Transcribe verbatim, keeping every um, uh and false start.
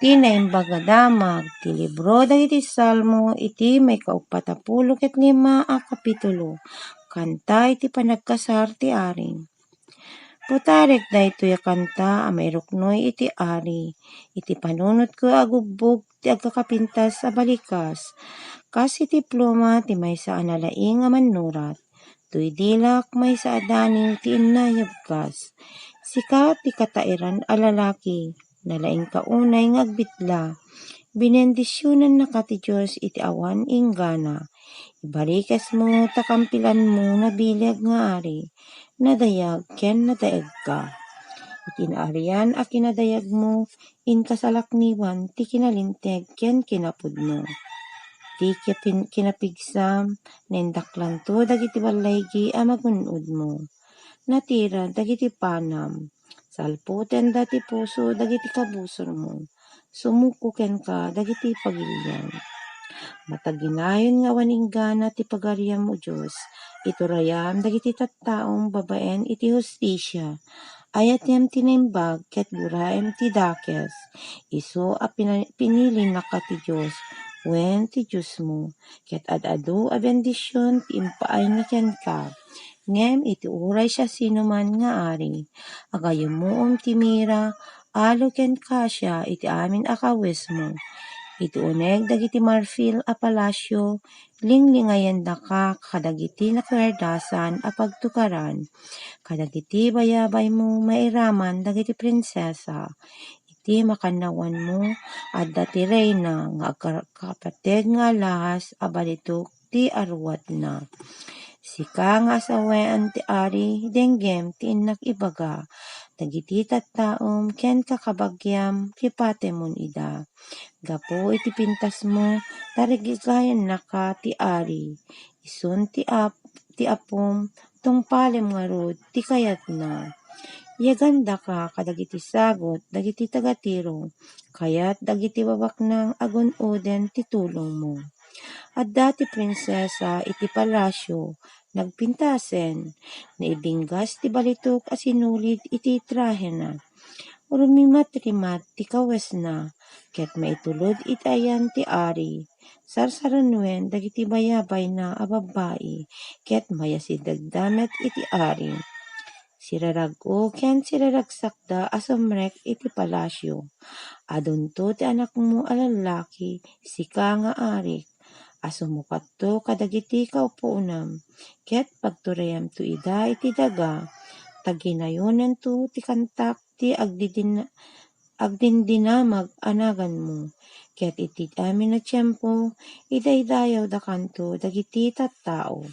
Ti Naimbag a Damag ti libro dagiti Salmo iti maikauppat a pulo ket lima a kapitulo. Kanta iti panagkasar ti Ari. Butarek daytoy a kanta a mairuknoy iti Ari, iti panunotko a gubbog ti agkakapintas a balikas, kas iti pluma ti maysa a nalaing a mannurat. Toy dilak maysa a daniw ti innayabkas. Sika ti katairan a lalaki, nalaingka unay nga agbitla. Binendisionannaka ti Dios iti awan inggana. Ibalikesmo ta kampilanmo nabileg nga ari, nadayag ken nadaegka. Iti naarian a kinadayagmo, inkasalakniwan ti kinalinteg ken kinapudno. Ti kipin-, kinapigsam, naindaklanto dagiti ballaygi a magun-odmo. Natira dagiti panam. Salputenda ti puso dagiti kabusormo. Sumuko kenka dagiti pagilian. Mataginayon nga awan inggana ti pagariam, O Dios. Iturayam dagiti tattaom babaen iti hustisia. Ayatem ti naimbag ket guraem ti dakes. Isu a pina-, pinilinaka ti Dios, wen ti Diosmo, ket ad-adu a bendision ti impaayna kenka. Ngem iti uray siasinoman nga ari, agayumuom ti mira, alo ken kasia iti amin a kawesmo. Iti uneg dagiti marfil a palasio, linglingayendaka kadagiti nakuerdasan a pagtukaran, kadagiti bayabaymo mairaman dagiti prinsesa. Iti makannawanmo, adda ti reyna nga agkapateg nga alahas a balitok ti aruatna. Sika nga asawen ti ari, denggem ti innak ibaga. Dagiti tattaom ken kakabagiam, ripatemon ida. Gapu iti pintasmo, tarigigayannaka ti ari. Isun ti ap-, ti apom, tungpalem ngarud ti kayatna. Yagandaka kadagiti sagut dagiti taga-Tiro, kayat dagiti babaknang agun-oden ti tulongmo. Adda ti prinsesa iti palasio, nagpintasen, naibinggas ti balitok a sinulid iti trahena. Rumimatrimat ti kawesna, ket maitulod iti ayan ti ari. Sarsarunuen dagiti bayabayna a babbai, ket mayasidegda met iti ari. Sirarag-o ken siraragsakda a sumrek iti palasio. Adunto ti anakmo a lallaki, sika nga arik, a sumukatto kadagiti kaupuonam, ket pagturayamto ida iti daga. Taginayonanto ti kantak ti agdidin-, agdindinamag a naganmo, ket iti amin a tiempo, idaydayawdakanto dagiti tattao.